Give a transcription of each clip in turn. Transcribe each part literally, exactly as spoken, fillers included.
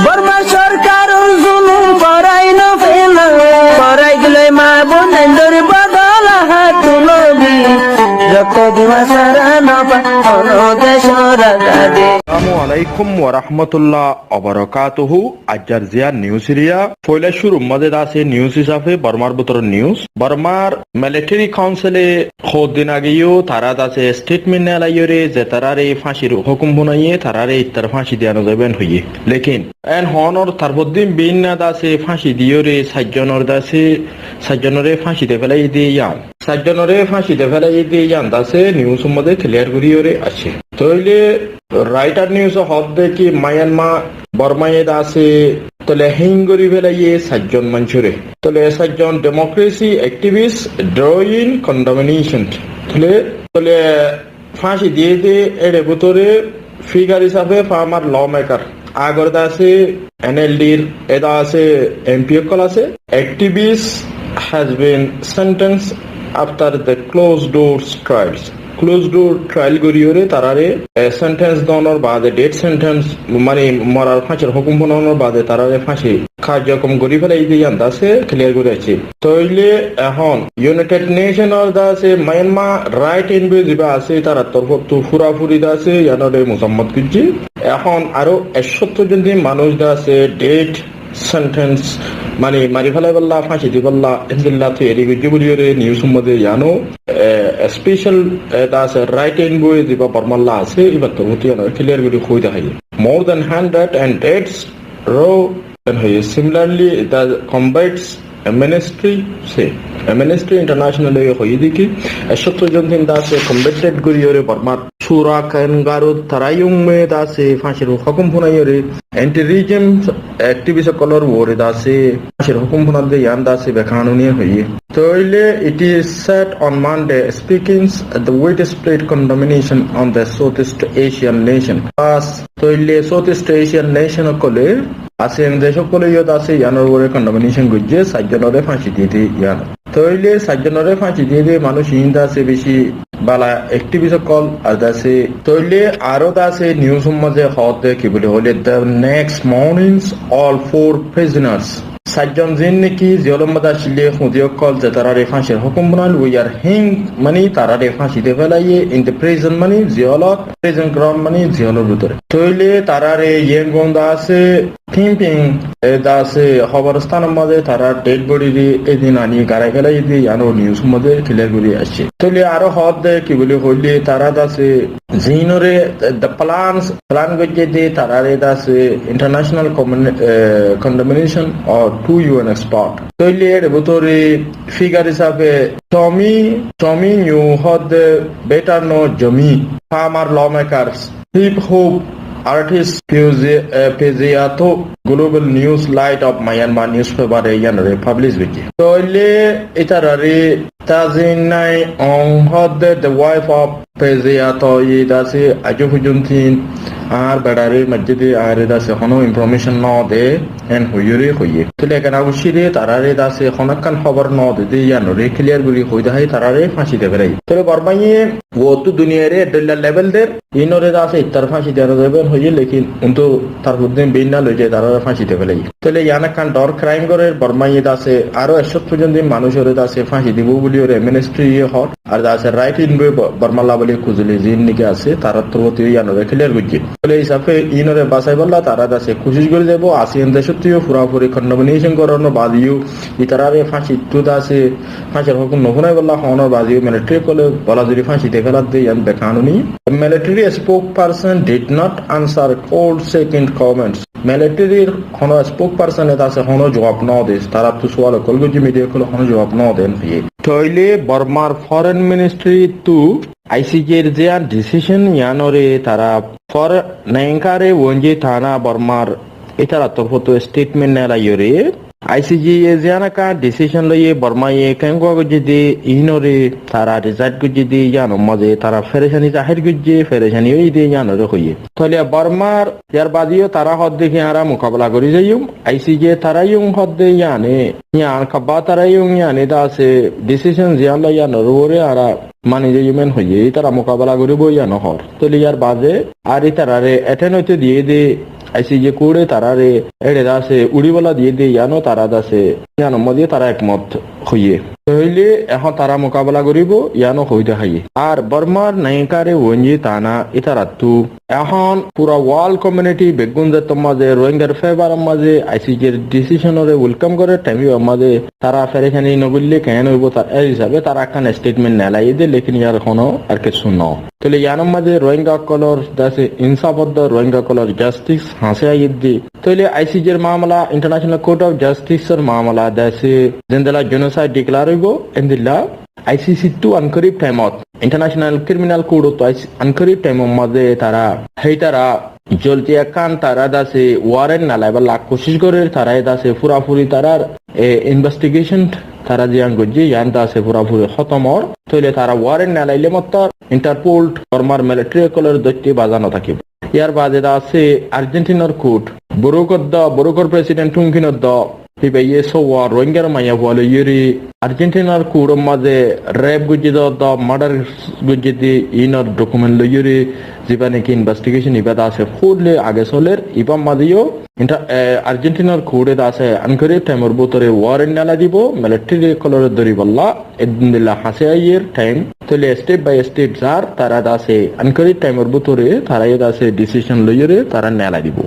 Borma sorkaror zulum forai no fela, forai dile ma bonaindor bodol ahat tulobi, rokto diwa sara no pa, ono deshor azadi. Assalamu alaikum wa rahmatullah wa barakatuhu. Ajjar ziya news iriya. Foila cúrur mazé de asé news hísafe Bormar bútore news. Bormar military council e hoddin age yó tará de asé statement nelaiyóre ze taráre fáñcir hókum funaiye taráre ittar fáñci diya no zaibo en hoiyé. Lekin en honor tarfoddin binna de asé fáñci diyóre sairjonor de asé sairjonore fáñci de félaiye de yián. Sairjonore fáñci de félaiye de yián de asé news or mazé clear goríyóre aiccé. Tóile Reuters news e hoódde ki Myanmar, Bormaye de asé tóile híng gorí félaiye sairjon maincóre. Tóile sairjon democracy activist drawing condemnation. Tóile, tóile fáñci diyé de éçe bútore figure hísafe former lawmaker, agor de asé N L D r e de asé M P ókkol asé, activist has been sentenced after the closed doors trials. Closed door trial goríyóre taráre, e, sentence donor baade, death sentence, mani morar fáñcir hókum funanor baade taráre fáñci karjokom gorí félaiye de yián de asé clear gorí aiccé. Tóile ehón United Nation or de asé Myanmar Right Envoy ziba asé, tarar torfóttu furafuri de asé yiánore muzammot goijjé. Ehón aró ekcót foijjonto manúic de asé death sentence, mani mari félaibolla, fáñci dibolla, endilla toiyari goijjé buliyóre news or mazé yiáno, e, special, e, de asé Right Envoy ziba Bormalla asé, ibar torfóttu yiáno clear gorí hoi de haiye. More than hundred and deaths row and hoiye. Similarly, the combats ministry, se, Amnesty International e hoiye de ki, ekcót foijjonto de asé combat goríyóre Bormar Sura Kangaroo Taraiyung me de asé fáñcir hókum funaiyóre anti-regime activist ókkolor uore de asé fáñcir hókum funadde yián de asé bekanuni hoiye. Tóile it is said on Monday, speaking at the widespread condemnation on the Southeast Asian nation. As tóile Southeast Asian nation ókkole, ASEAN dec ókkole yó de asé yiánor uore condemnation goijjé, sairjonore fáñci diyé de yián. Tóile sairjonore fáñci diyé de manúic iín de asé beci bala activist ókkol ar de asé. Tóile aró de asé news or mazé hoódde ki buli hoile, the next mornings all four prisoners. Sairjon ziín niki jeolor mazé accíle, huñdi ókkol ze taráre fáñcir hókum funail, we are hanged, mani taráre fáñci de félaiye, in the prison mani jeolot, prison ground mani jeolor bútore. Tóile taráre Yangon de asé Pingping, e, de asé hóbor stánor mazé tarár dead body re edin ani garai félaiye de yiáno news or mazé clear gorí aiccé. Tóile aró hoódde ki buli hoile tará de asé ziínore, e, the plans, plan goijjé de taráre de asé international commun-, e, condemnation or to U N expert. Tóile éçe bútore figure hísafe Chomi, Chomi Nyu hoódde better known Jomi, former lawmakers, hip hop artist Peze-, eh, Pezeyato, Global News Light of Myanmar newspaper e yiánore publish goijjé. Tóile ítarare Tazinai Ong hoódde the wife of Pezeyato, yí de asé aijjó foijjonto añár beçare maijjé de añáre de asé honó information no de, en hoiyóre hoiyé. Tóile ekkán aguccíre taráre de asé honó ekkán hóbor no de de yiánore clear gorí hoi de hái taráre fáñci de félaiye. Tóile Bormaye uottu duniyaire eddoilla level der, iínore de asé ittar fáñci de no zaibo en hoiyé, lekin untú tarfoddin binna loi zai taráre fáñci de félaiye. Tóile yián ekkán dor crime gorer, Bormaye de asé aró ekcót foijjonto manúicore de asé fáñci dibo buliyóre Amnesty ye hoór, ar de asé Right Envoy Bo-, Bormalla buli kuzuli ziín niki asé, tarár torfóttu yiánore clear goijjé. Tóile hísafe iínore basaibólla tará de asé kucíc gorí zaibo, ASEAN decóttu yó furafuri condemnation gorónor baade yó, ítarare fáñcittu de asé, fáñcir hókum no funaibólla hoónor baade yó military ókkole bola zuri fáñci de féladde yián bekanuni. Military spokesperson did not answer call seeking comments. Militaryr honó spokesperson e de asé honó juab no de, taráttu sual ókkol goijjé media ókkole honó juab no de en hoiyé. Tóile Bormar foreign ministry ttu I C J r ziyán decision yiánore tará for-, nengkare wonji tana Bormar ítarar torfóttu statement nelaiyóre I C J ye ziyán ekkán decision loiye Bormaye keéngua goijjé dé, iínoré tara reject goijjé dé, yíanor mazé tara ferecani zahér goijjé, ferecani óiye dé, yíanoré hoiyé. Tóile Bormar yar baade yó tara hoódde ki añára mukabela gorí zaiyum, I C J tara yó hoódde yíane, yían kabbá tara yó yíane de asé decision ziyán loi yíanor uore añára mani zaiyum en hoiyé, ítara mukabela goríbo yían hoór. Tóile yar baade ar ítararé attend óite diyé dé, I C J court e tararé éçe de asé uçíbolla diyé dé, yíano tara de asé, yíanor mazé tara ekmot hoiyé. Tóile ehón tara mukabela goríbo, yíano hoói deháiye. Ar Bormar naiyíkare Wenji Tana ítarattú ehón fura world community beggún zettór mazé Rohingyar favor or mazé I C J r decision ore welcome gorér, thaim íbar mazé tara ferecani nogoillé keén óibo, tar, e hísabe tara ekkán statement neelaiyé dé, lekin yar hono ar kessú no. Tóile yíanor mazé Rohingya ókkolor de asé insaf ódde, Rohingya ókkolor justice hañsé aiyédde. Tóile I C J r mamela, International Court of Justice or mamela de asé zendilla genocide declare óibo, endilla I C C ttú ankorib thaimot, International Criminal Court ottú I C, ankorib thaimor mazé tara, héitara zoldi ekkán tara de asé warrant neelaibálla kucíc gorér, tara de asé furafuri tarar, e, investigation tara ziyán goijjé, yían de asé furafuri hótom ór. Tóile tara warrant neelailé mottor Interpol Bormar military ókkolore dóitto baza no tákibo. Yar baade de asé Argentinar court, Boruk or de, Boruk or president Tunkin or de, íbaye sówa Rohingyar maiyafua loiyóre Argentinar court or mazé rape goijjé dé, de murder goijjé dé, iínor document loiyóre, ziba niki investigation íba de asé fully age solér, íbar mazé yó inter-, e, Argentinar court e de asé ankorib thaimor bútore warrant neelai dibo, military ókkolore dóribolla, endilla hañsé aiyér thaim. Tóile step by step zar, tara de asé ankorib thaimor bútore tara yó de asé decision loiyóre tara neelai dibo.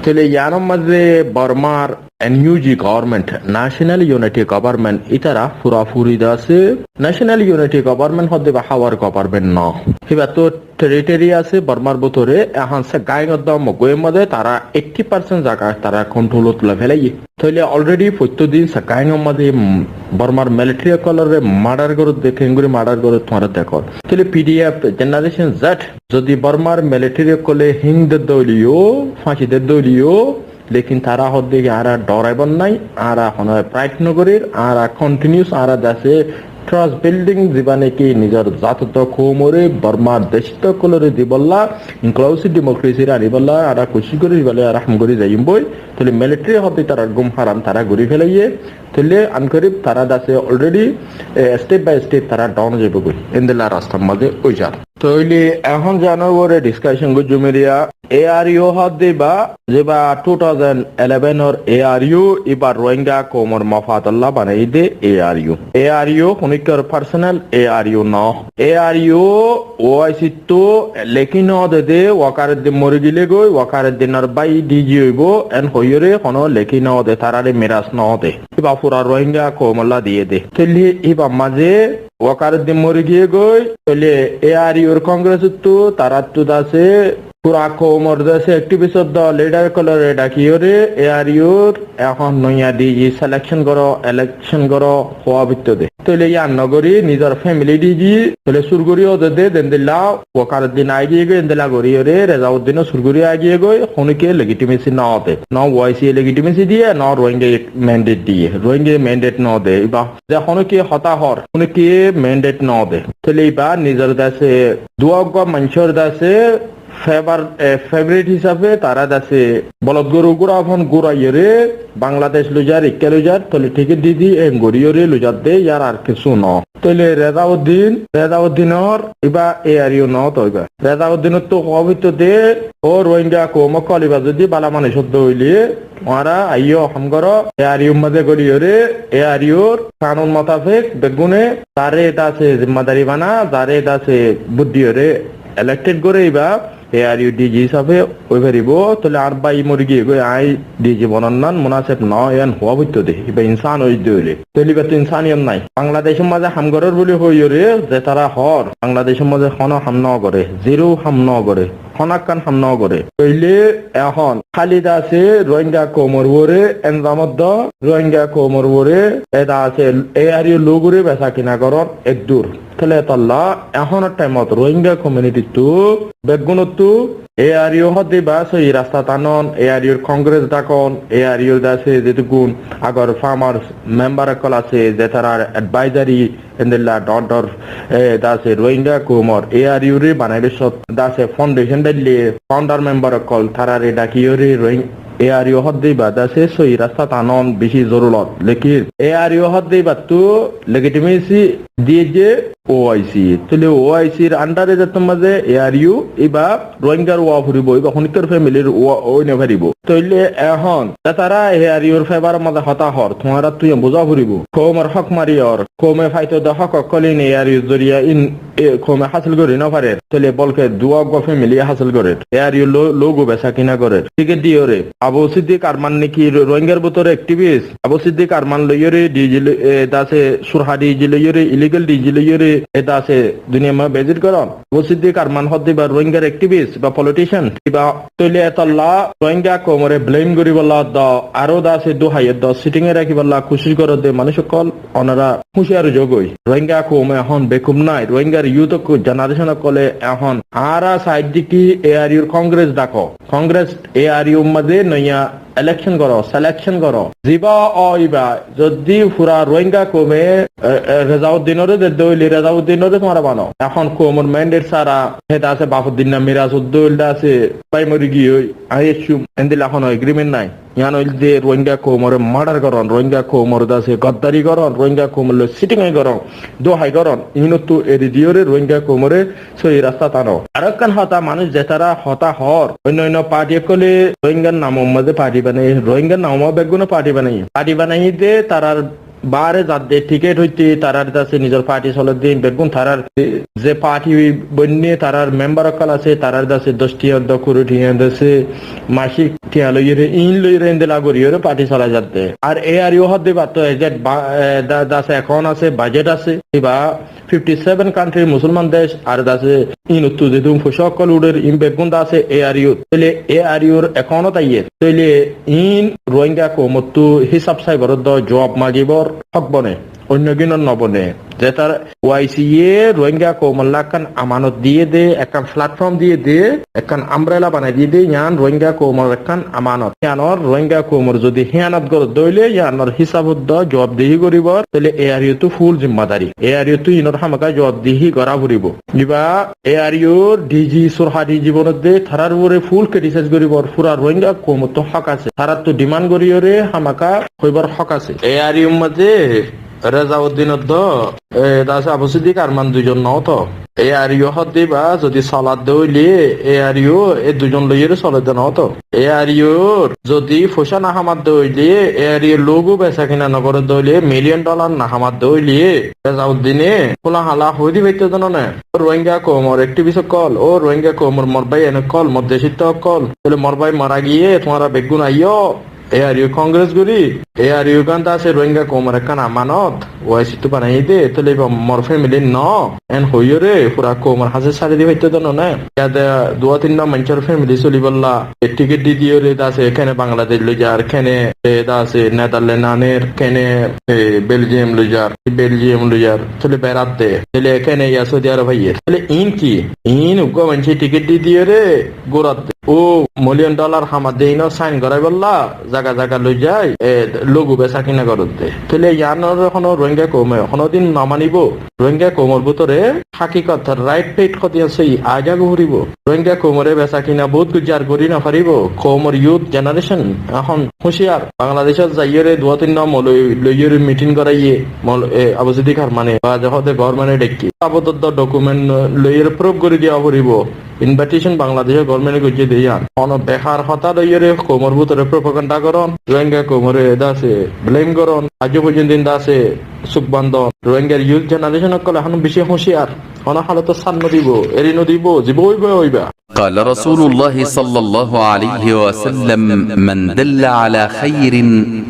Tóile yíanor mazé Bormar N U G government, National Unity Government, ítara furafuri de asé, National Unity Government hoódde íba háwar government no. Híbattú territory asé Bormar bútore, ehón Sagaing or de Mogwai or mazé tara eighty percent zaga tara control ot loi félaiyé. Tóile already foittó din Sagaing or mazé, mm, Bormar military ókkolore murder gorédde, keéngori murder goré tuáñra dekór. Tóile P D F Generation Z zodi Bormar military ókkole híng dedde óile yó, fáñci dedde óile yó, lekin tara hoódde ki añára dhoraibar nái, añára honóre pride nogorír, añára continuous añára de asé trust building ziba niki nizor zat or de koum ore, Bormar dec or de ókkolore dibolla, inclusive democracy re anibolla añára kucíc gorír, íballa añára ham gorí zaiyum boi. Tóile military hoódde tarar gúm háram tara gorí félaiyé. Tóile ankorib tara de asé already, e, step by step tara down ói zaibogói. Endilla rastar mazé ói zar. Tóile ehón ziyánor uore discussion goijjum eriya, A R U hoódde íba, ziba two thousand eleven or A R U, íba Rohingya koumor mofadolla banaiyé dé A R U. A R U honíkkar personal A R U no. A R U O I C ttú lekí no de dé, Wakaruddin mori gilé goi, Wakaruddin or bái D G óibo, en hoiyóre honó lekí no de, tarare miras no de. Íba fura Rohingya koumolla diyé dé. Tóile íbar mazé Wakaruddin mori giyé goi, tóile A R U r Congress ottú, tarattú de asé, fura koumor de asé activist or de leader ókkolore dhakiyóre A R U r ehón noiya D G selection goró, election goró, hoó foittó dé. Tóile yían nogorí nizor family D G, tóile sur gorí ódde dé, dendilla Wakaruddin aigiyé goi, endilla goríyóre Rezauddin ó sur gorí aigiyé goi, honókiye legitimacy no de. No O I C ye legitimacy diyé, no Rohingya ye mandate diyé. Rohingya ye mandate no de. Íba ze honókiye hotá hoór, honókiye mandate no de. Tóile íba nizor de asé duwa uggwá maincór de asé favor, e, favorite hísafe tara de asé bolod goru gúra fon gúraiyóre Bangladec loi zar, ikká loi zar, tóile ticket di di, en goríyóre loi zar dé, yar ar kessú no. Tóile Rezauddin, Rezauddin or íba A R U no to íba. Rezauddin ottú hoó foittó dé, ó Rohingya koum ókkol, íba zodi bála manúic ódde óile, tuáñra aiyó ham goró, A R U r mazé góliyóre, A R U r kanun motafek beggúne taré de asé zimmadari bana, taré de asé vote diyóre elected goré íba, A R U D G hísafe ói faribó, tóile añár bái mori giyé goi, aññí D G bononnan munaseb no, yían hoó foittó dé, íba insán óiye dé óile. Tóile íbattú insaniyot nái. Bangladecor mazé ham gorér buli hoiyóre ze tara hoór, Bangladecor mazé honó ham no goré, zero ham no goré, honó ekkán ham no goré. Tóile ehón háli de asé Rohingya koumor uore elzam de, Rohingya koumor uore e de asé A R U logore besa kina goron eddur. Tóile etolla ehónor thaimot Rohingya community ttú beggúnottú A R U hoddé íba sóiyi rasta tanon, A R U r Congress dakon, A R U r dase zetukkun agor farmers member ókkol asé, ze tarar advisory endilla dor dor, e, dase Rohingya koumor A R U re banaibar cót dase foundation daille founder member ókkol tarare dakiyóre Rohing-, A R U hoddé íba dase sóiyi rasta tanon beci zorurot. Lekin A R U hoddé íbattu legitimacy diyé je O I C. Tóile O I C r under e zettót mazé A R U íba Rohingyar ówa foribó, íba honíkkar family r ówa ói no faribó. Tóile ehón ze tara A R U r favor or mazé hotá hoór, tuáñrattu yián buzá foribó. Koumor hók mariyór, koume faito de hók ókkol ín A R U r zoriya ín, e, koume hásil gorí no farer. Tóile bolke duwa uggwá family hásil gorer. A R U lo-, logo besakina gorer. Ticket diyóre. Abu Siddik Arman niki Ro-, Rohingyar bútore activist. Abu Siddik Arman loiyóre D G lo-, e, dase surha D G loiyóre, illegal D G loiyóre, e dase duniyar mazé visit goron. Abu Siddik Arman hoddé íba Rohingyar activist ba politician. Íba tóile etolla Rohingya koumore blame goríbolla do, aró dase duhai do, sitting e rakíbolla kucíc goródde manúic ókkol, onora húciyar ói zogói. Rohingya koum ehón bekuf nái, Rohingyar youth ókkol, generation ókkole ehón añára saidde ki A R U r Congress dako. Congress A R U mazé noiya election goró, selection goró. Ziba óiba, zodi fura Rohingya koume, e, e, Rezauddinore dedde óile Rezauddinore tuáñra bano. Ehón koumor mandate sára, hé dase Bafuddin na Miras Uddin dase bái mori giyói, añí aiccúm, endilla hono agreement nái. Yián óilde Rohingya koumore murder goron, Rohingya koumor dase goddari goron, Rohingya koumor loi sitting e goron, duhai goron. Ínottu eri diyóre Rohingya koumore sóiyi rasta tano. Aró ekkán hotá, manúic ze tara hotá hoór, oinno oinno party ókkole Rohingyar namor mazé party banaiye, Rohingyar namor mazé beggúne party banaiye. Party banaiye de tarar baáre zadde ticket hoitte tarar dase nizor party soledde beggún tarar, e, ze party boinne tarar member ókkol asé, tarar dase doc tiañ do kuri tiañ dase macik tiañ loiyóre, ín loiyóre endilla goríyore party solai zadde. Ar A R U hoddé íbattu agent ba-, e, da-, dase account asé, budget asé, íba fifty seven country musolman dec, ar dase ínottu zedún foicá ókkol uçér, ín beggún dase A R U. Tóile A R U r account ot aiyér. Tóile ín Rohingya koumottú hísab saibar do, zuab magibor hók bone, oinno gínor no bone. Zetar O I C e Rohingya koumolla ekkán amanot diyé de, ekkán platform diyé de, ekkán umbrella banai diyé de, yián Rohingya koumor ekkán amanot. Yiánor Rohingya koumor zodi híyanot goródde óile, yiánor hísabot do zuabdehi goribor, tóile A R U ttu full zimmadari. A R U ttu ínor hámaka zuabdehi gorá foribó. Íba A R U r D G, surha D G bonódde, tarar uore full criticize goribor, fura Rohingya koumottú hók asé. Tarattu demand goríyore hámaka hoibar hók asé. A R U r mazé Rezauddin oddo, e, dase Abu Siddik Arman duizon noóto. A R U hoddé íba zodi soladde óile, A R U e duizon loiyóre soledde noóto. A R U r zodi foicá no hamadde óile, A R U logo besakina no goredde óile, million dollar no hamadde óile, Rezauddine húla hala hoói di faitto de no né. Ó Rohingya koumor activist ókkol, ó Rohingya koumor mor bái en ókkol, mor decitta ókkol, tóile mor bái mara giyé, tuáñra beggún aiyó, A R U Congress gorí, A R U gán dase Rohingya koumor ekkán amanot, O I C ttu banaiyé de, tóile íba mor family no, en hoiyóre, fura koumor hañsé sári di faitto de no né. Yade duwa tinna maincór family solibólla, e ticket di diyóre dase kene Bangladec loi zar, kene, e, dase Netherland aner, kene, e, Belgium loi zar, Belgium loi zar, tóile berat de, tóile kene ya Saudi Arab aiyér. Tóile ín ki? Ín uggwá maincé ticket di diyóre, gurat de. Ó million dollar hamadde ínor sign goráibolla zaga zaga loi zai, e, logo besakina goródde. Tóile yiánore hono Rohingya koume honodin no manibo. Rohingya koumor bútore hákikot, right faith hodiyán sóiyi aái zagói foribó. Rohingya koumore besakina bout gujjar gorí no faribó. Koumor youth generation ehón húciyar. Bangladecót zaiyóre duwa tinna moloi loiyóre meeting goráiye, mol-, e, Abu Siddik Armane, ba ze hoóde government e dhaikké. Sabot document loiyóre proof gorí diya foribó. Invitation Bangladecor government e goijjé de yián. Hono bekar hotá loiyóre koumor bútore propaganda goron, Rohingya koumore dase blame goron, aijjó foijjonto dase suk bandon. Rohingyar youth generation ókkol ehón beci húciyar. Hono halotot sár no dibo, eri no dibo, ziba óiba óiba. قال رسول الله صلى الله عليه وسلم: من دل على خير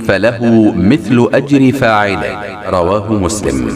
فله مثل أجر فاعله. رواه مسلم.